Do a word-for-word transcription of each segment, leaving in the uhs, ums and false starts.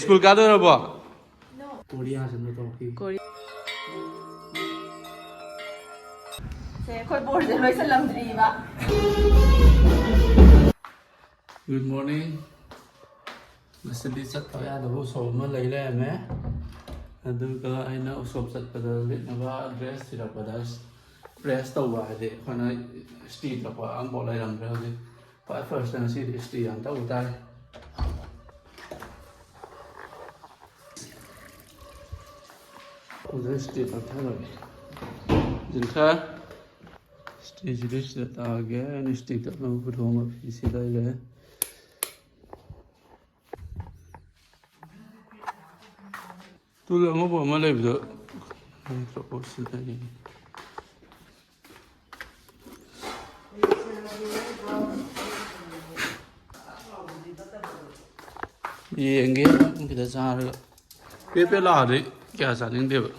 School ꯀꯥꯗꯣꯏꯔꯕꯣ? Korea ꯆꯠꯅ ꯇꯧꯔꯛꯈꯤ꯫ ꯀꯣꯔꯤ- ꯁꯦ, ꯑꯩꯈꯣꯏ ꯕꯣꯔꯁꯦ ꯂꯣꯏꯁꯤꯜꯂꯝꯗ꯭ꯔꯤꯕ꯫ Good morning. ꯉꯁꯤꯗꯤ ꯆꯠꯇꯕ ꯌꯥꯗꯕ ꯎꯁꯣꯞ ꯑꯃ ꯂꯩ ꯂꯩꯔꯝꯃꯦ꯫ ꯑꯗꯨꯒ ꯑꯩꯅ ꯎꯁꯣꯞ ꯆꯠꯄꯗ ꯂꯤꯠꯅꯕ ꯗ꯭ꯔꯦꯁ ꯊꯤꯔꯛꯄꯗ ꯄ꯭ꯔꯦꯁ ꯇꯧꯕ ꯍꯥꯏꯗꯤ ꯑꯩꯈꯣꯏꯅ ꯏꯁꯇꯤ ꯇꯛꯄ ꯑꯃꯐꯥꯎ ꯂꯩꯔꯝꯗ꯭ꯔꯦ꯫ ꯍꯧꯖꯤꯛ ꯈ꯭ꯋꯥꯏ ꯐꯥꯔꯁꯇ ꯉꯁꯤꯗꯤ ꯏꯁꯇꯤ ꯌꯥꯝ ꯇꯧꯕ ꯇꯥꯔꯦ꯫ ꯍꯧꯖꯤꯛ ꯏꯁꯇꯤ ꯇꯛꯊꯔꯒꯦ꯫ ꯖꯤꯟꯈꯥ, ꯏꯁꯇꯤꯁꯤꯗꯤ ꯁꯤꯗ ꯇꯥꯒꯦ꯫ ꯑꯩꯅ ꯏꯁꯇꯤ ꯇꯛꯅꯕ ꯄꯨꯊꯣꯛꯑꯒ ꯐꯤꯁꯤ ꯂꯩꯔꯦ꯫ ꯇꯨꯜ ꯑꯉꯧꯕ ꯑꯃ ꯂꯩꯕꯗꯣ ꯁꯤꯗ ꯌꯦꯡꯉꯦ꯫ ꯌꯦꯡꯒꯦ ꯈꯤꯇ ꯆꯥꯔꯒ꯫ ꯄꯦ ꯄꯦ ꯂꯥꯎꯔꯗꯤ ꯀꯌꯥ ꯆꯥꯅꯤꯡꯗꯦꯕ꯫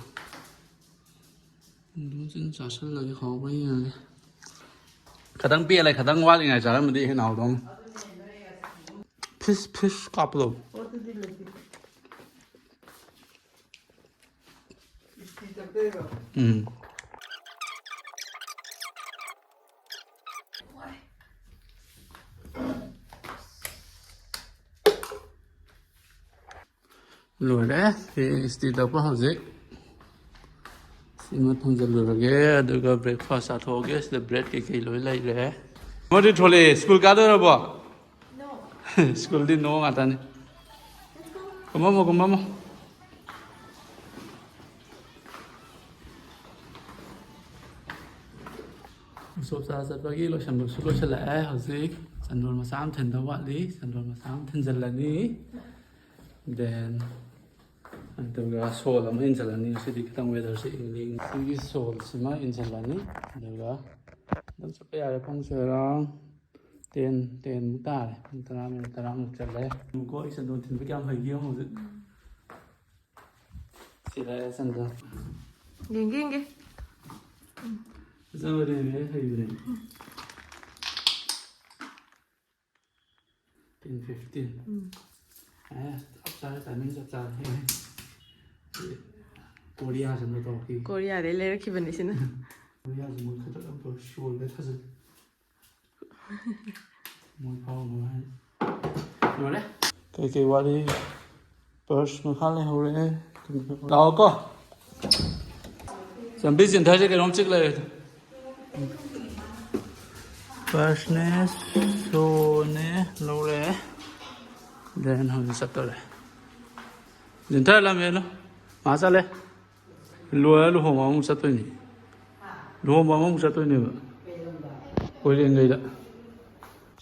ꯑꯗꯨꯝ ꯆꯤꯟ ꯆꯥꯁꯤꯜꯂꯒꯦ ꯍꯥꯎꯕ꯭ꯔꯥ ꯌꯦꯡꯉꯒꯦ꯫ ꯈꯤꯇꯪ ꯄꯦꯜꯂꯦ, ꯈꯤꯇꯪ ꯋꯥꯠꯂꯤꯉꯥꯏ ꯆꯥꯔꯝꯃꯗꯤ ꯍꯦꯟꯅ ꯍꯥꯎꯗꯧꯅꯤ꯫ ꯐꯤꯁ ꯐꯤꯁ ꯀꯥꯞꯄꯗꯣ꯫ ꯎꯝ꯫ ꯂꯣꯏꯔꯦ꯫ ꯐꯤ ꯏꯁꯇꯤ ꯇꯛꯄ ꯍꯧꯖꯤꯛ꯫ ꯁꯤꯃ ꯊꯝꯖꯤꯜꯂꯨꯔꯒꯦ, ꯑꯗꯨꯒ ꯕ꯭ꯔꯦꯛꯐꯥꯁ ꯆꯥꯊꯣꯛꯑꯒꯦ꯫ ꯁꯤꯗ ꯕ꯭ꯔꯦꯗ ꯀꯩꯀꯩ ꯂꯣꯏ ꯂꯩꯔꯦ꯫ ꯑꯃꯗꯤ ꯊꯣꯛꯂꯛꯑꯦ, ꯁ꯭ꯀꯨꯜ ꯀꯥꯗꯣꯏꯔꯕꯣ? ꯁ꯭ꯀꯨꯜꯗꯤ ꯅꯣ ꯉꯥꯛꯇꯅꯤ꯫ ꯀꯨꯝꯃꯝꯃꯣ, ꯀꯨꯝꯃꯝꯃꯣ꯫ ꯎꯁꯣꯞ ꯆꯥ ꯆꯠꯄꯒꯤ ꯂꯣꯏꯁꯟꯕꯁꯨ ꯂꯣꯏꯁꯜꯂꯛꯑꯦ꯫ ꯍꯧꯖꯤꯛ ꯆꯟꯗꯣꯟ ꯃꯆꯥ ꯑꯃ ꯊꯤꯟꯗꯧ ꯋꯥꯠꯂꯤ꯫ ꯆꯟꯗꯣꯟ ꯃꯆꯥ ꯑꯃ ꯊꯤꯟꯖꯜꯂꯅꯤ꯫ Then ꯑꯗꯨꯒ ꯁꯣꯜ ꯑꯃ ꯏꯟꯁꯤꯜꯂꯅꯤ꯫ ꯉꯁꯤꯗꯤ ꯈꯤꯇꯪ ꯋꯦꯗꯔꯁꯦ ꯏꯪꯂꯤ ꯏꯪꯂꯤ꯫ ꯁꯤꯒꯤ ꯁꯣꯜꯁꯤꯃ ꯏꯟꯁꯤꯜꯂꯅꯤ꯫ ꯑꯗꯨꯒ ꯑꯗꯨꯝ ꯆꯠꯄ ꯌꯥꯔꯦ꯫ ꯄꯨꯡꯁꯦ around ten, ten ꯃꯨꯛ ꯇꯥꯔꯦ꯫ ꯄꯨꯡ ꯇꯔꯥ, ꯃꯤꯅꯤꯠ ꯇꯔꯥꯃꯨꯛ ꯆꯠꯂꯦ꯫ ꯌꯦꯡꯉꯨꯀꯣ, ꯑꯩ ꯆꯟꯗꯣꯟ ꯊꯤꯟꯕ ꯀꯌꯥꯝ ꯍꯩꯒꯦ ꯌꯦꯡꯉꯨ ꯍꯧꯖꯤꯛ꯫ ꯁꯤ ꯂꯩꯔꯦ ꯆꯟꯗꯣꯟ꯫ ꯌꯦꯡꯒꯦ, ꯌꯦꯡꯒꯦ꯫ ꯐꯖꯕꯅꯦꯃꯦ, ꯍꯩꯕꯅꯦ꯫ Ten, fifteen꯫ ꯎꯝ꯫ ꯑꯦ, ꯆꯞ ꯇꯥꯏꯃꯤꯡ ꯆꯞ ꯆꯥꯔꯦ꯫ ꯀꯣꯔꯤꯌꯥꯁꯤꯃ ꯇꯧꯔꯛꯈꯤ꯫ ꯀꯣꯔꯤꯌꯥꯗꯩ ꯂꯩꯔꯛꯈꯤꯕꯅꯤ ꯁꯤꯅ꯫ ꯀꯣꯔꯤꯌꯥꯁꯤꯃ ꯈꯗ꯭ꯔꯛ ꯑꯃ ꯇꯧꯔ ꯁꯣꯜꯂꯦ ꯊꯥꯖꯤꯜꯂꯦ꯫ ꯃꯣꯏ ꯐꯥꯎꯕ ꯍꯥꯏ꯫ ꯂꯣꯏꯔꯦ꯫ ꯀꯩꯀꯩ ꯋꯥꯔꯤ? ꯄꯔꯁ ꯃꯈꯥ ꯂꯩꯍꯧꯔꯦ꯫ ꯂꯥꯛꯑꯣꯀꯣ꯫ ꯆꯝꯕꯤ ꯆꯤꯟꯊꯔꯁꯦ ꯀꯩꯅꯣꯝ ꯆꯤꯛ ꯂꯩꯔꯦ꯫ ꯄꯔꯁꯅꯦ, ꯁꯣꯅꯦ ꯂꯧꯔꯦ꯫ ꯗꯦꯟ ꯍꯧꯖꯤꯛ ꯆꯠꯇꯣꯔꯦ꯫ ꯆꯤꯟꯊꯔ ꯂꯝꯃꯦꯅ ꯃꯥ ꯆꯠꯂꯦ꯫ ꯂꯣꯏꯔ ꯂꯨꯍꯣꯡꯕ ꯑꯃꯨꯛ ꯆꯠꯇꯣꯏꯅꯤ꯫ ꯂꯨꯍꯣꯡꯕ ꯑꯃꯃꯨꯛ ꯆꯠꯇꯣꯏꯅꯦꯕ꯫ ꯀꯣꯏꯔꯦꯡꯒꯩꯗ꯫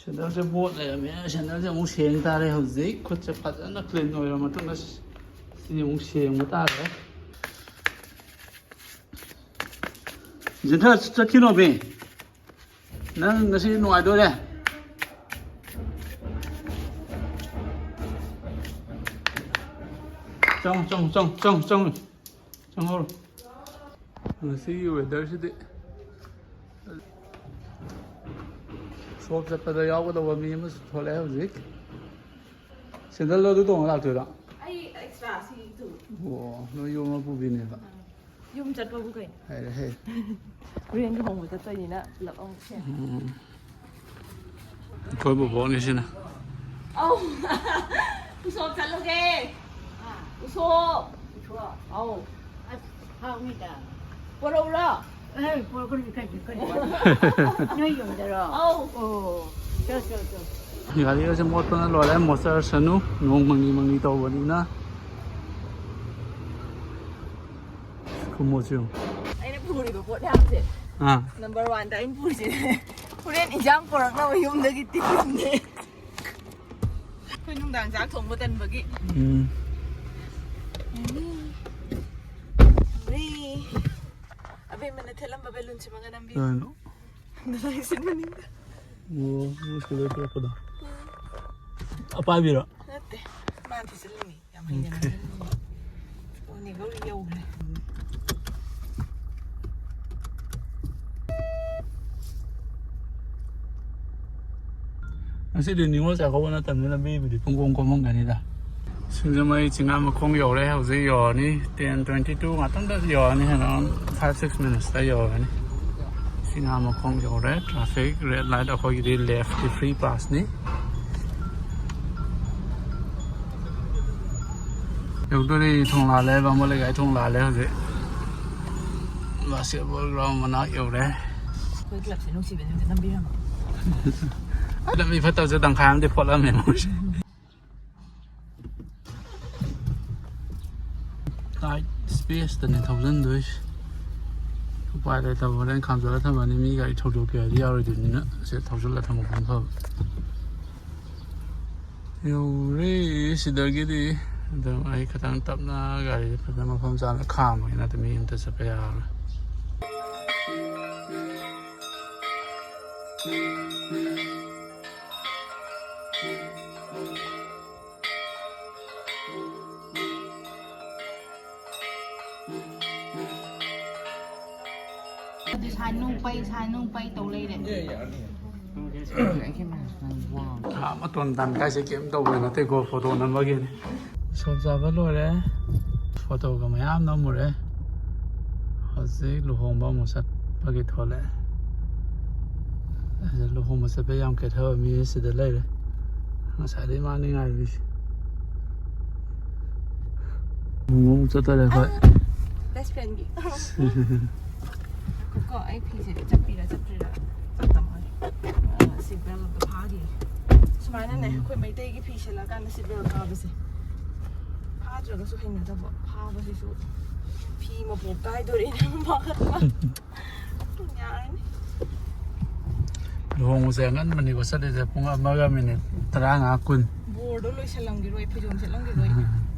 ꯁꯦꯟꯗꯜꯁꯦ ꯃꯣꯠ ꯂꯩꯔꯝꯃꯦ꯫ ꯁꯦꯟꯗꯜꯁꯦ ꯑꯃꯨꯛ ꯁꯦꯡ ꯇꯥꯔꯦ ꯍꯧꯖꯤꯛ꯫ ꯈꯨꯠꯁꯦ ꯐꯖꯅ ꯀ꯭ꯂꯤꯟ ꯑꯣꯏꯔ ꯃꯇꯨꯡꯗ ꯁꯤꯅꯤ ꯑꯃꯨꯛ ꯁꯦꯡꯕ ꯇꯥꯔꯦ꯫ ꯖꯤꯟꯊꯔ ꯆꯠꯈꯤꯅꯣꯃꯤ꯫ ꯅꯪ ꯉꯁꯤ ꯅꯨꯡꯉꯥꯏꯗꯣꯔꯦ꯫ ꯆꯪꯉꯣ, ꯆꯪꯉꯣ, ꯆꯪꯉꯣ, ꯆꯪꯉꯣ, ꯆꯪꯉꯣ꯫ ꯆꯪꯍꯧꯔꯣ꯫ ꯉꯁꯤꯒꯤ ꯋꯦꯗꯔꯁꯤꯗꯤ ꯁꯣꯞ ꯆꯠꯄꯗ ꯌꯥꯎꯒꯗꯧꯕ ꯃꯤ ꯑꯃꯁꯨ ꯊꯣꯛꯂꯛꯑꯦ ꯍꯧꯖꯤꯛ꯫ ꯁꯦꯟꯗꯜꯗꯣ ꯑꯗꯨ ꯇꯣꯡꯉ ꯂꯥꯛꯇꯣꯏꯔꯣ? ꯑꯩ ꯑꯦꯛꯁꯇ꯭ꯔꯥ ꯁꯤ ꯇꯨ꯫ ꯑꯣ, ꯅꯣꯏ ꯌꯨꯝ ꯑꯃ ꯄꯨꯕꯤꯅꯦꯕ꯫ ꯌꯨꯝ ꯆꯠꯄꯕꯨ ꯀꯩꯅꯣ? ꯍꯩꯔꯦ, ꯍꯩꯔꯦ꯫ ꯍꯣꯔꯦꯟ ꯂꯨꯍꯣꯡꯕ ꯆꯠꯇꯣꯏꯅꯤꯅ ꯄꯨꯂꯞ ꯑꯃꯨꯛ ꯁꯦꯝ꯫ ꯎꯝ꯫ ꯑꯩꯈꯣꯏ ꯕꯣꯕꯣꯛꯅꯤ ꯁꯤꯅ꯫ ꯑꯧ꯫ ꯎꯁꯣꯞ ꯆꯠꯂꯨꯒꯦ꯫ ꯎꯁꯣꯞ꯫ ꯎꯁꯣꯞ꯫ ꯑꯧ꯫ ꯑꯁ, ꯍꯥꯎꯅꯤꯗ꯫ ꯄꯣꯔꯛꯎꯔꯣ? ꯑꯦ, ꯄꯣꯔꯛꯀꯅꯤ, ꯀꯔꯤ, ꯀꯔꯤ? ꯅꯣꯏ ꯌꯨꯝꯗꯔꯣ? ꯑꯧ꯫ ꯑꯣ꯫ ꯆꯣ, ꯆꯣ, ꯆꯣ꯫ ꯒꯥꯔꯤꯒꯁꯦ ꯃꯣꯠꯄꯅ ꯂꯣꯏꯔꯦ, ꯃꯣꯠꯆꯔꯁꯅꯨ꯫ ꯅꯣꯡ ꯃꯪꯂꯤ ꯃꯪꯂꯤ ꯇꯧꯕꯅꯤꯅ꯫ ꯈꯨꯃꯣꯠꯁꯦ ꯌꯦꯡꯉꯨ꯫ ꯑꯩꯅ ꯄꯨꯔꯤꯕ ꯄꯣꯠ ꯃꯌꯥꯝꯁꯦ꯫ ꯑꯥ꯫ ꯅꯝꯕꯔ ꯋꯥꯟꯗ ꯑꯩꯅ ꯄꯨꯔꯤꯁꯦ꯫ ꯍꯣꯔꯦꯟ ꯏꯟꯖꯥꯡ ꯄꯣꯔꯛꯅꯕ ꯌꯨꯝꯗꯒꯤ ꯇꯤꯐꯤꯟꯅꯦ꯫ ꯑꯩꯈꯣꯏ ꯅꯨꯡꯗꯥꯡ ꯆꯥꯛ ꯊꯣꯡꯕ ꯇꯟꯕꯒꯤ꯫ ꯎꯝ꯫ ꯎꯝ꯫ ꯎꯔꯤ꯫ ꯑꯕꯦꯝꯃꯅ ꯊꯦꯠꯂꯝꯕ ꯕꯦꯂꯨꯟꯁꯤꯃꯒ ꯅꯝꯕꯤꯌꯨ꯫ ꯀꯩꯅꯣ? ꯂꯥꯏꯁꯤꯟ ꯃꯅꯤꯡꯗ꯫ ꯑꯣ, ꯅꯣꯏ ꯁ꯭ꯀꯨꯜꯗ ꯄꯨꯔꯛꯄꯗꯣ꯫ ꯑꯄꯥꯏꯕꯤꯔꯣ? ꯅꯠꯇꯦ꯫ ꯃꯥ ꯊꯤꯖꯤꯜꯂꯤꯅꯤ꯫ ꯌꯥꯝ ꯍꯩꯅ ꯑꯣꯀꯦ꯫ ꯉꯥꯡꯍꯜꯂꯤꯅꯤ꯫ ꯑꯣ, ꯅꯦꯒꯧꯔꯤ ꯌꯧꯈ꯭ꯔꯦ꯫ ꯉꯁꯤꯗꯤ ꯅꯤꯉꯣꯜ ꯆꯥꯛꯀꯧꯕ ꯅꯠꯇꯕꯅꯤꯅ ꯂꯝꯕꯤꯕꯨꯗꯤ ꯄꯨꯡꯀꯣꯝ ꯀꯣꯝꯃꯝꯒꯅꯤꯗ꯫ ꯁꯤ ꯁꯤꯡꯖꯃꯩ ꯆꯤꯡꯉꯥ ꯃꯈꯣꯡ ꯌꯧꯔꯦ꯫ ꯍꯧꯖꯤꯛ ꯌꯧꯔꯅꯤ꯫ Ten twenty two ꯉꯥꯛꯇꯪꯗ ꯌꯧꯔꯅꯤ꯫ Around five six minutes ꯇ ꯌꯧꯔꯅꯤ꯫ ꯆꯤꯡꯉꯥ ꯃꯈꯣꯡ ꯌꯧꯔꯦ꯫ Traffic red light, ꯑꯩꯈꯣꯏꯒꯤꯗꯤ left ꯇꯤ free pass ꯅꯤ꯫ ꯌꯧꯗꯣꯔꯦ꯫ ꯊꯣꯡ ꯂꯥꯜꯂꯦ꯫ ꯕꯥꯃꯣꯟ ꯂꯩꯀꯥꯏ ꯊꯣꯡ ꯂꯥꯜꯂꯦ ꯍꯧꯖꯤꯛ꯫ Basketball ground ꯃꯅꯥꯛ ꯌꯧꯔꯦ꯫ ꯑꯩꯈꯣꯏ club ꯁꯦ ꯅꯨꯡꯁꯤꯕꯅꯦ ꯑꯝꯇ ꯅꯝꯕꯤꯔꯝꯃꯣ꯫ ꯂꯝꯕꯤ ꯐꯠꯇꯕꯁꯦ ꯇꯪꯈꯥꯏ ꯑꯃꯗꯤ ꯐꯣꯠꯂꯝꯃꯦ ꯃꯣꯏꯁꯦ꯫ Tight space ꯇꯅꯦ ꯊꯧꯖꯤꯟꯗꯣꯏꯁꯦ꯫ ꯎꯄꯥꯏ ꯂꯩꯇꯕ, ꯍꯣꯔꯦꯟ ꯈꯥꯝꯖꯤꯜꯂ ꯊꯝꯃꯅꯤ꯫ ꯃꯤ ꯒꯥꯔꯤ ꯊꯧꯗꯣꯛꯀꯦ ꯍꯥꯏꯗꯤ ꯌꯥꯔꯣꯏꯗꯣꯏꯅꯤꯅ ꯁꯦ ꯊꯧꯖꯤꯜꯂ ꯊꯝꯃꯛꯄꯅ ꯐꯕ꯫ ꯌꯧꯔꯦ꯫ ꯁꯤꯗꯒꯤꯗꯤ ꯑꯗꯨꯝ ꯑꯩ ꯈꯤꯇꯪ ꯇꯞꯅ ꯒꯥꯔꯤꯁꯦ ꯐꯖꯅ ꯃꯐꯝ ꯆꯥꯅ ꯈꯥꯝꯃꯒꯦ, ꯅꯠꯇ꯭ꯔ ꯃꯤ ꯑꯝꯇ ꯆꯠꯄ ꯌꯥꯔꯔꯣꯏ꯫ ꯑꯗꯨ ꯁꯥ ꯅꯨꯡ ꯄꯩ, ꯁꯥ ꯅꯨꯡ ꯄꯩ ꯇꯧ ꯂꯩꯔꯦ꯫ ꯑꯥ, ꯃꯇꯣꯟ ꯇꯥꯟ ꯀꯥꯏꯁꯦ ꯀꯩꯝ ꯇꯧꯕ ꯅꯠꯇꯦꯀꯣ, photo ꯅꯝꯕꯒꯤꯅꯤ꯫ ꯁꯣꯞ ꯆꯥꯕ ꯂꯣꯏꯔꯦ, photo ꯒ ꯃꯌꯥꯝ ꯅꯝꯃꯨꯔꯦ꯫ ꯍꯧꯖꯤꯛ ꯂꯨꯍꯣꯡꯕ ꯑꯃꯨꯛ ꯆꯠꯄꯒꯤ ꯊꯣꯛꯂꯛꯑꯦ꯫ ꯑꯁꯤꯗ ꯂꯨꯍꯣꯡꯕ ꯆꯠꯄ ꯌꯥꯝ ꯀꯦꯊꯕ ꯃꯤ ꯁꯤꯗ ꯂꯩꯔꯦ꯫ ꯉꯁꯥꯏꯗꯩ ꯃꯥꯅꯤ ꯉꯥꯏꯔꯤꯁꯦ꯫ ꯂꯨꯍꯣꯡꯕ ꯑꯃꯨꯛ ꯆꯠꯇꯣꯔꯦ ꯑꯩꯈꯣꯏ꯫ Best friend ꯒꯤ꯫ ꯀꯣ, ꯑꯩ ꯐꯤꯁꯦ ꯆꯞꯄꯤꯔ ꯆꯞꯇ꯭ꯔꯤꯔ ꯆꯞꯇ ꯃꯥꯜꯂꯦ꯫ ꯑ, seat belt ꯑꯝꯇ ꯐꯥꯈꯤꯒꯦ꯫ ꯁꯨꯃꯥꯏꯅꯅꯦ, ꯎꯝ꯫ ꯑꯩꯈꯣꯏ ꯃꯩꯇꯩꯒꯤ ꯐꯤ ꯁꯦꯠꯂꯀꯥꯟꯗ seat belt ꯐꯥꯕꯁꯦ꯫ ꯐꯥꯗ꯭ꯔꯒꯁꯨ ꯍꯩꯅꯗꯕ꯫ ꯐꯥꯕꯁꯤꯁꯨ ꯐꯤ ꯃꯄꯣꯞ ꯀꯥꯏꯗꯣꯔꯦꯅ ꯄꯥꯈꯠꯄ꯫ ꯌꯥꯔꯅꯤ꯫ ꯂꯨꯍꯣꯡꯕꯁꯦ ꯑꯉꯟꯕꯅꯤꯀꯣ ꯆꯠꯂꯤꯁꯦ, ꯄꯨꯡ ꯑꯃꯒ minute ꯇꯔꯥꯃꯉꯥ, ꯀꯨꯟ꯫ ꯕꯣꯔꯗꯣ ꯂꯣꯏꯁꯜꯂꯝꯈꯤꯔꯣꯏ, ꯐꯩꯖꯣꯝ ꯁꯦꯠꯂꯝꯈꯤꯔꯣꯏ꯫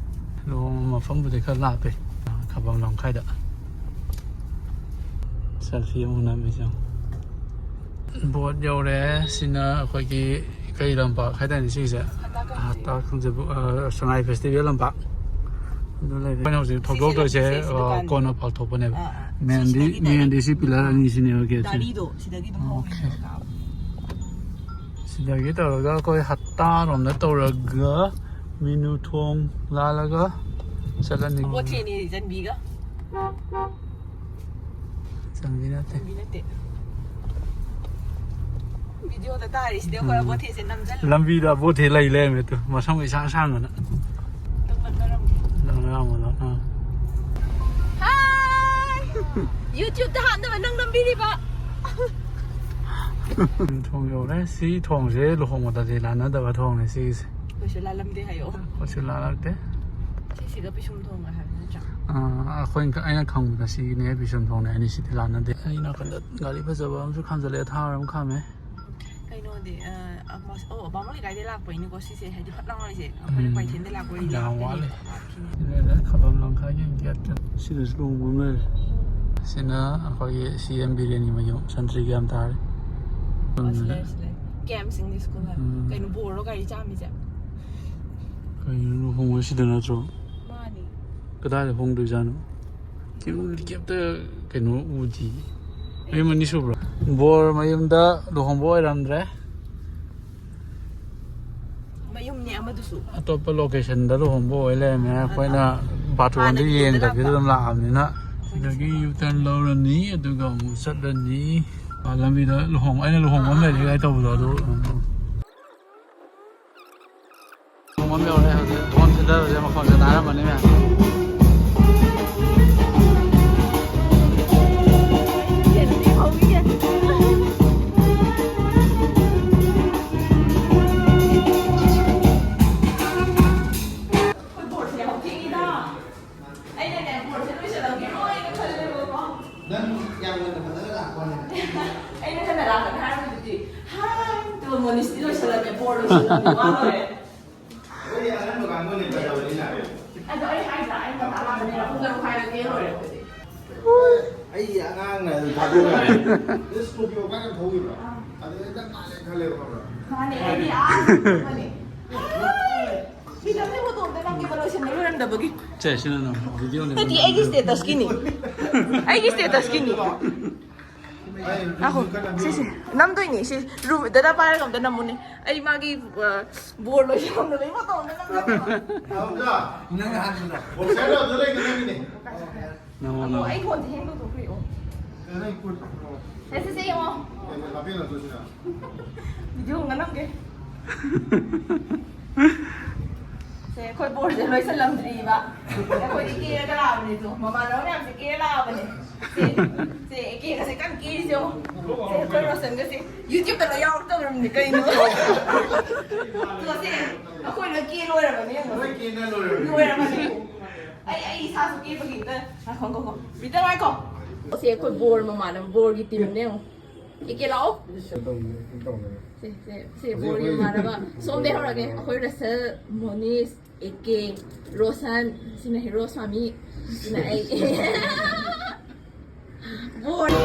ꯂꯨꯍꯣꯡꯕ ꯃꯐꯝꯕꯨꯗꯤ ꯈꯔ ꯂꯥꯞꯄꯦ, ꯈꯥꯕꯝ ꯂꯝꯈꯥꯏꯗ꯫ Selfie ꯑꯃꯨꯛ ꯅꯝꯃꯤꯁꯦ ꯌꯦꯡꯉꯨ꯫ ꯕꯣꯠ ꯌꯧꯔꯦ꯫ ꯁꯤꯅ ꯑꯩꯈꯣꯏꯒꯤ ꯀꯩ ꯂꯝꯄꯥꯛ ꯍꯥꯏꯇꯥꯔꯦꯅꯦ ꯁꯤꯒꯤꯁꯦ? ꯍꯠꯇꯥ ꯀꯥꯡꯖꯩꯕꯨꯡ꯫ ꯍꯠꯇꯥ ꯀꯥꯡꯖꯩꯕꯨꯡ, ꯑ, ꯁꯉꯥꯏ festival ꯂꯝꯄꯥꯛ꯫ ꯑꯗꯨ ꯂꯩꯔꯦ꯫ ꯑꯩꯈꯣꯏꯅ ꯍꯧꯖꯤꯛ ꯁꯤꯁꯦ ꯊꯧꯗꯣꯛꯇꯣꯏꯁꯦ, ꯂꯝꯕꯤꯁꯦ, ꯁꯤ ꯑ, ꯗꯨꯀꯥꯟꯁꯦ꯫ ꯀꯣꯟꯅ ꯄꯥꯛꯊꯣꯛꯄꯅꯦꯕ꯫ ꯑꯥ, ꯑꯥ꯫ Main ꯗꯤ, ꯁꯤꯗꯒꯤ main ꯗꯤ ꯁꯤ direct꯫ Pillar ꯑꯅꯤꯁꯤꯅꯦꯕ gate ꯁꯦ꯫ ꯒꯥꯔꯤꯗꯣ ꯁꯤꯗꯒꯤ ꯑꯗꯨꯝ ꯍꯧꯔꯦ꯫ Okay꯫ ꯁꯤꯗꯒꯤ ꯇꯧꯔꯒ ꯑꯩꯈꯣꯏ ꯍꯠꯇꯥꯔꯣꯝꯗ ꯇꯧꯔꯒ ꯃꯤꯅꯨ ꯊꯣꯡ ꯂꯥꯜꯂꯒ ꯆꯠꯂꯅꯤ꯫ ꯕꯣꯊꯦꯅꯤ ꯆꯟꯕꯤꯒ꯫ ꯆꯟꯕꯤ ꯅꯠꯇꯦ꯫ ꯆꯟꯕꯤ ꯅꯠꯇꯦ꯫ ꯚꯤꯗꯤꯑꯣꯗ ꯇꯥꯔꯤꯁꯤꯗꯤ ꯑꯩꯈꯣꯏ ꯎꯝ꯫ ꯕꯣꯊꯦꯁꯦ ꯅꯝꯖꯜꯂꯣ꯫ ꯂꯝꯕꯤꯗ ꯕꯣꯊꯦ ꯂꯩ ꯂꯩꯔꯝꯃꯦ ꯇꯨ, ꯃꯁꯝꯒ ꯏꯁꯥꯡ ꯁꯥꯡꯗꯅ꯫ ꯅꯪ ꯅꯛꯅꯔꯝꯒꯦ꯫ ꯅꯛꯅꯔꯝꯃꯣ, ꯅꯛꯅꯔꯝꯃꯣ꯫ ꯍꯥꯏ! YouTubeꯇ ꯍꯥꯞꯅꯕ ꯅꯪ ꯅꯝꯕꯤꯔꯤꯕ꯫ ꯊꯣꯡ ꯌꯧꯔꯦ꯫ ꯁꯤ ꯊꯣꯡꯁꯦ ꯂꯨꯍꯣꯡꯕꯗꯗꯤ ꯂꯥꯟꯅꯗꯕ ꯊꯣꯡꯅꯦ ꯁꯤꯒꯤꯁꯦ꯫ ꯑꯩꯈꯣꯏꯁꯨ ꯂꯥꯜꯂꯝꯗꯦ ꯍꯥꯏꯌꯣ꯫ ꯑꯩꯈꯣꯏꯁꯨ ꯂꯥꯜꯂꯛꯇꯦ꯫ ꯁꯤꯁꯤꯒ ꯄꯤꯁꯨꯝ ꯊꯣꯡꯒ ꯍꯥꯏꯕ ꯅꯠꯇ꯭ꯔꯥ? ꯑꯥ, ꯑꯩꯈꯣꯏꯅ, ꯑꯩꯅ ꯈꯪꯕꯗ ꯁꯤꯒꯤꯅꯦ ꯄꯤꯁꯨꯝ ꯊꯣꯡꯅꯦ꯫ ꯑꯅꯤꯁꯤꯗꯤ ꯂꯥꯟꯅꯗꯦ꯫ ꯑꯩ ꯅꯥꯀꯟꯗ ꯒꯥꯔꯤ ꯐꯖꯕ ꯑꯃꯁꯨ ꯈꯥꯝꯖꯜꯂꯛꯑꯦ, ꯊꯥꯔ ꯑꯃ ꯈꯥꯝꯃꯦ꯫ ꯀꯩꯅꯣꯗꯤ, ꯑ, ꯑꯃ, ꯑꯣ, ꯕꯥꯃꯣꯟ ꯂꯩꯀꯥꯏꯗꯩ ꯂꯥꯛꯄꯩꯅꯤꯀꯣ ꯁꯤꯁꯦ, ꯍꯥꯏꯗꯤ ꯐꯠ ꯂꯥꯡꯉꯣꯏꯁꯦ꯫ ꯑꯩꯈꯣꯏꯅ ꯎꯝ꯫ ꯀꯩꯊꯦꯜꯗꯩ ꯂꯥꯛꯄ ꯑꯣꯏꯗꯤ ꯌꯥꯝ ꯂꯥꯛꯀꯅꯤ, ꯋꯥꯠꯂꯤ꯫ ꯂꯥꯛꯈꯤꯅꯤ꯫ ꯁꯤꯗ ꯈꯕꯝ ꯂꯝꯈꯥꯏꯒꯤ ꯒꯦꯠꯇ꯫ ꯁꯤꯗꯁꯨ ꯂꯨꯍꯣꯡꯕ ꯑꯃ ꯂꯩꯔꯦ꯫ ꯁꯤꯅ ꯑꯩꯈꯣꯏꯒꯤ ꯁꯤ ꯑꯦꯝ ꯕꯤꯔꯦꯟꯒꯤ ꯃꯌꯨꯝ, ꯁꯟꯇ꯭ꯔꯤꯒꯤ ꯌꯥꯝ ꯇꯥꯔꯦ꯫ ꯑꯣ, ꯁꯤ ꯂꯩꯔꯦ, ꯁꯤ ꯂꯩꯔꯦ꯫ ꯀꯦ ꯑꯦꯝ ꯁꯤꯡ ꯁ꯭ꯀꯨꯜ ꯍꯥꯏꯕ꯫ ꯎꯝ꯫ ꯀꯩꯅꯣ, ꯕꯣꯔꯔꯣ ꯒꯥꯔꯤ ꯆꯥꯝꯃꯤꯁꯦ? ꯀꯩꯅꯣ, ꯂꯨꯍꯣꯡꯕ ꯁꯤꯗ ꯅꯠꯇ꯭ꯔꯣ? ꯃꯥꯅꯤ꯫ ꯀꯗꯥꯏꯗ ꯍꯣꯡꯗꯣꯏꯖꯥꯠꯅꯣ? ꯀꯩꯝ, ꯀꯩꯝꯇ ꯀꯩꯅꯣ ꯎꯗꯤ꯫ ꯃꯌꯨꯝ ꯑꯅꯤ ꯁꯨꯕ꯭ꯔꯣ? ꯕꯣꯔ ꯃꯌꯨꯝꯗ ꯂꯨꯍꯣꯡꯕ ꯑꯣꯏꯔꯝꯗ꯭ꯔꯦ꯫ ꯃꯌꯨꯝꯅꯦ ꯑꯃꯗꯨꯁꯨ꯫ ꯑꯇꯣꯞꯄ ꯂꯣꯀꯦꯁꯟꯗ ꯂꯨꯍꯣꯡꯕ ꯑꯣꯏ ꯂꯩꯔꯝꯃꯦ꯫ ꯑꯩꯈꯣꯏꯅ ꯕꯥꯔꯇꯣꯟꯗ ꯍꯥꯟꯅꯒꯤꯗꯨꯗ ꯌꯦꯡꯗꯕꯤꯗ ꯂꯥꯛꯄ꯫ ꯑꯗꯨꯝ ꯂꯥꯛꯑꯕꯅꯤꯅ꯫ ꯁꯤꯗꯒꯤ ꯌꯨ ꯇꯔꯟ ꯂꯧꯔꯅꯤ, ꯑꯗꯨꯒ ꯑꯃꯨꯛ ꯆꯠꯂꯅꯤ꯫ ꯑꯥ, ꯂꯝꯕꯤꯗ ꯂꯨꯍꯣꯡ-, ꯑꯩꯅ ꯂꯨꯍꯣꯡꯕ ꯑꯃ ꯂꯩꯔꯦ ꯀꯥꯏ ꯇꯧꯕꯗꯣ, ꯑꯗꯨ, ꯎꯝ꯫ ꯊꯣꯡꯐꯝ ꯌꯧꯔꯦ ꯍꯧꯖꯤꯛ꯫ ꯊꯣꯡ ꯊꯤꯟꯊꯕꯁꯦ ꯃꯈꯣꯟꯁꯦ ꯇꯥꯔꯝꯃꯅꯤ ꯃꯌꯥꯝ꯫ ꯑꯩꯅꯅꯦ, ꯕꯣꯔꯁꯦ ꯂꯣꯏꯁꯤꯜꯂꯝꯒꯤꯔꯣꯏꯅ ꯈꯜꯂꯦꯕꯀꯣ꯫ ꯅꯪ ꯌꯥꯝ ꯉꯟꯅ ꯐꯖꯅ ꯂꯥꯛꯄ ꯋꯥꯅꯦ꯫ ꯑꯩꯅ ꯉꯟꯅ ꯂꯥꯛꯀꯅꯤ ꯍꯥꯏꯔꯝꯃꯤꯗꯨꯗꯤ, "ꯍꯥꯏ, ꯇꯨ ꯃꯣꯅꯤꯁꯇꯤ ꯂꯣꯏꯁꯤꯜꯂꯝꯃꯦ, ꯕꯣꯔ ꯂꯣꯏꯁꯤꯜꯂꯝꯃꯦ, ꯋꯥ ꯂꯣꯏꯔꯦ"꯫ ꯑꯩꯈꯣꯏꯗꯤ ꯑꯍꯟꯕ ꯀꯥꯡꯕꯨꯅꯦ ꯐꯖꯕꯅꯤꯅ꯫ ꯑꯗꯣ ꯑꯩ ꯍꯥꯏꯗ꯭ꯔꯥ, ꯑꯩ ꯉꯟꯇꯥ ꯂꯥꯛꯀꯅꯤ, ꯄꯨꯡ ꯇꯔꯨꯛ ꯍꯥꯏꯔꯒꯦ, ꯂꯣꯏꯔꯦ ꯑꯩꯈꯣꯏꯗꯤ꯫ ꯑꯩꯒꯤ ꯑꯉꯥꯡꯅ ꯑꯗꯨꯝ ꯊꯥꯗꯣꯛꯈ꯭ꯔꯦ꯫ ꯅꯪ ꯁ꯭ꯀꯣꯔꯄꯤꯌꯣ ꯀꯥꯏꯅ ꯊꯧꯈꯤꯕ꯭ꯔꯣ? ꯑꯗꯨ ꯍꯦꯛꯇ ꯃꯥꯜꯂꯦ ꯈꯜꯂꯦꯕ, ꯈꯪꯕ꯭ꯔꯥ? ꯃꯥꯅꯦ, ꯑꯩꯗꯤ ꯑꯥ ꯆꯠꯄꯅꯦ꯫ ꯃꯤꯗꯜꯗ ꯐꯣꯇꯣ ꯑꯝꯇ ꯅꯝꯒꯦꯕ, ꯂꯣꯏꯁꯤꯟꯕ ꯂꯣꯏꯔꯝꯗꯕꯒꯤ꯫ ꯁꯦ, ꯁꯤꯅ ꯅꯝꯃꯣ, ꯚꯤꯗꯤꯑꯣꯅꯦ, ꯅꯠꯇꯦ, ꯅꯝꯃꯣ, ꯑꯩꯒꯤ ꯚꯤꯗꯤꯑꯣ꯫ ꯁ꯭ꯇꯦꯇꯁꯀꯤꯅꯤ꯫ ꯑꯩꯒꯤ ꯁ꯭ꯇꯦꯇꯁꯀꯤꯅꯤ꯫ ꯉꯥꯏꯈꯣ, ꯁꯤꯁꯦ ꯅꯝꯗꯣꯏꯅꯤ꯫ ꯁꯤ ꯔꯨꯝ ꯗꯗꯥ ꯄꯥꯏꯔꯒ ꯑꯝꯇ ꯅꯝꯃꯨꯅꯦ꯫ ꯑꯩ ꯃꯥꯒꯤ, ꯑ, ꯕꯣꯔ ꯂꯣꯏꯁꯜꯂꯝꯗꯕꯩ ꯐꯣꯇꯣ ꯑꯝꯇ ꯅꯝꯒꯦ꯫ ꯅꯪ ꯍꯥꯟꯅ ꯕꯣꯛꯁꯔꯗꯣ ꯑꯗꯨ ꯂꯩꯗꯣ ꯅꯪꯒꯤꯅꯦ꯫ ꯅꯪꯉꯣ, ꯑꯣ, ꯅꯪꯉꯣ꯫ ꯑꯩ ꯐꯣꯟꯁꯦ ꯍꯦꯡ ꯇꯧꯊꯣꯛꯈ꯭ꯔꯦ꯫ ꯑꯣ꯫ ꯀꯩꯅꯣ ꯅꯪ ꯀꯨꯠ-, ꯑꯣ꯫ ꯁꯦ, ꯁꯦ, ꯁꯦ, ꯌꯦꯡꯉꯣ꯫ ꯀꯩꯅꯣ ꯍꯥꯞꯄꯤꯅꯣ ꯑꯗꯨꯁꯤꯅ? ꯚꯤꯗꯤꯑꯣ ꯑꯝꯇ ꯅꯝꯒꯦ꯫ ꯁꯦ, ꯑꯩꯈꯣꯏ ꯕꯣꯔꯁꯦ ꯂꯣꯏꯁꯜꯂꯝꯗ꯭ꯔꯤꯕ꯫ ꯑꯩꯈꯣꯏꯗꯤ ꯀꯦꯔꯒ ꯂꯥꯛꯑꯕꯅꯦ ꯑꯗꯣ꯫ ꯃꯃꯥꯟꯅꯕ ꯃꯌꯥꯝꯁꯦ ꯀꯦꯔ ꯂꯥꯛꯑꯕꯅꯦ꯫ ꯁꯦ, ꯁꯦ, ꯀꯦꯒꯁꯦ ꯀꯟꯅ ꯀꯦꯔꯤꯁꯦ ꯌꯦꯡꯉꯣ꯫ ꯁꯦ, ꯑꯩꯈꯣꯏ ꯔꯣꯁꯟꯒꯁꯦ YouTube-ꯇ ꯂꯣꯏ ꯌꯥꯎꯔꯛꯇꯧꯔꯕꯅꯤ ꯀꯩꯅꯣ꯫ ꯑꯗꯣ ꯁꯦ, ꯑꯩꯈꯣꯏ ꯂꯣꯏ ꯀꯦ ꯂꯣꯏꯔꯕꯅꯦ ꯌꯦꯡꯉꯣ꯫ ꯂꯣꯏ ꯀꯦꯅ ꯂꯣꯏꯔꯕꯅꯤ꯫ ꯂꯣꯏꯔꯕꯅꯦ꯫ ꯑꯩ, ꯑꯩ ꯏꯁꯥꯁꯨ ꯀꯦꯕꯒꯤ ꯑꯝꯇ ꯉꯥꯏꯈꯣ, ꯉꯥꯏꯈꯣ, ꯉꯥꯏꯈꯣ꯫ ꯕꯤꯇ ꯉꯥꯏꯈꯣ꯫ ꯁꯦ, ꯑꯩꯈꯣꯏ ꯕꯣꯔ ꯃꯃꯥꯟꯅꯕ, ꯕꯣꯔꯒꯤ team-ꯅꯦ ꯌꯦꯡꯉꯣ꯫ ꯑꯦ ꯀꯦ ꯂꯥꯛꯑꯣ꯫ ꯁꯦ, ꯁꯦ, ꯁꯦ, ꯕꯣꯔꯒꯤ ꯃꯃꯥꯟꯅꯕ꯫ ꯁꯣꯝꯗꯩ ꯍꯧꯔꯒꯦ꯫ ꯑꯩꯈꯣꯏ ꯔꯁꯦꯜ, ꯃꯣꯅꯤꯁ, ꯑꯦ ꯀꯦ, ꯔꯣꯁꯟ, ꯁꯤꯅ ꯍꯦꯔꯣ ꯁ꯭ꯋꯥꯃꯤ, ꯁꯤꯅ ꯑꯩ꯫ ꯕꯣꯔ꯫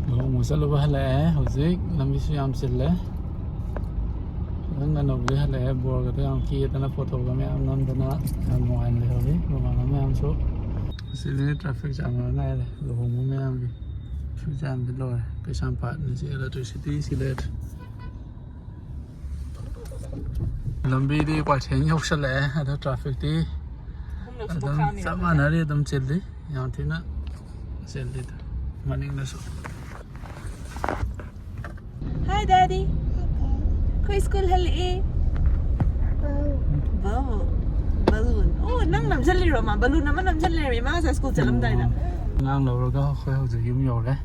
ꯂꯨꯍꯣꯡꯕ ꯆꯠꯂꯨꯕ ꯍꯜꯂꯛꯑꯦ꯫ ꯍꯧꯖꯤꯛ ꯂꯝꯕꯤꯁꯨ ꯌꯥꯝ ꯆꯤꯜꯂꯦ꯫ ꯈꯤꯇꯪ ꯉꯟꯅꯕꯨꯗꯤ ꯍꯜꯂꯛꯑꯦ꯫ ꯕꯣꯔꯒꯗꯣ ꯌꯥꯝ ꯀꯦꯗꯅ, ꯐꯣꯇꯣꯒ ꯃꯌꯥꯝ ꯅꯝꯗꯅ ꯌꯥꯝ ꯅꯨꯡꯉꯥꯏꯅ ꯂꯩꯍꯧꯔꯤ ꯃꯃꯥꯟꯅꯕ ꯃꯌꯥꯝꯁꯨ꯫ ꯑꯁꯤꯗꯤ traffic jam ꯉꯥꯏꯔꯦ꯫ ꯂꯨꯍꯣꯡꯕ ꯃꯌꯥꯝꯒꯤ traffic jam-ꯗꯤ ꯂꯣꯏꯔꯦ꯫ ꯀꯩꯁꯥꯝꯄꯥꯠꯅ ꯁꯤ electricity ꯁꯤ ꯂꯩꯔꯦ꯫ ꯂꯝꯕꯤꯗꯤ ꯀ꯭ꯋꯥꯏꯊꯦꯟ ꯌꯧꯁꯜꯂꯛꯑꯦ, ꯑꯗꯣ traffic-ꯇꯤ ꯑꯗꯨꯝ ꯆꯞ ꯃꯥꯟꯅꯔꯤ, ꯑꯗꯨꯝ ꯆꯤꯜꯂꯤ, ꯌꯥꯝ ꯊꯤꯅ ꯆꯤꯜꯂꯤꯗ ꯃꯅꯤꯡꯗꯁꯨ꯫ Hi, Daddy. ꯑꯩꯈꯣꯏ school ꯍꯜꯂꯛꯑꯦ꯫ Balloon. Balloon. ꯑꯣ, ꯅꯪ ꯅꯝꯁꯤꯜꯂꯤꯔꯣ? ꯃꯥ balloon ꯑꯃ ꯅꯝꯁꯤꯜ ꯂꯩꯔꯝꯃꯦ ꯃꯥ ꯉꯁꯥꯏ school ꯆꯠꯂꯝꯗꯥꯏꯗ꯫ ꯑꯉꯥꯡ ꯂꯧꯔꯒ ꯑꯩꯈꯣꯏ ꯍꯧꯖꯤꯛ ꯌꯨꯝ ꯌꯧꯔꯦ꯫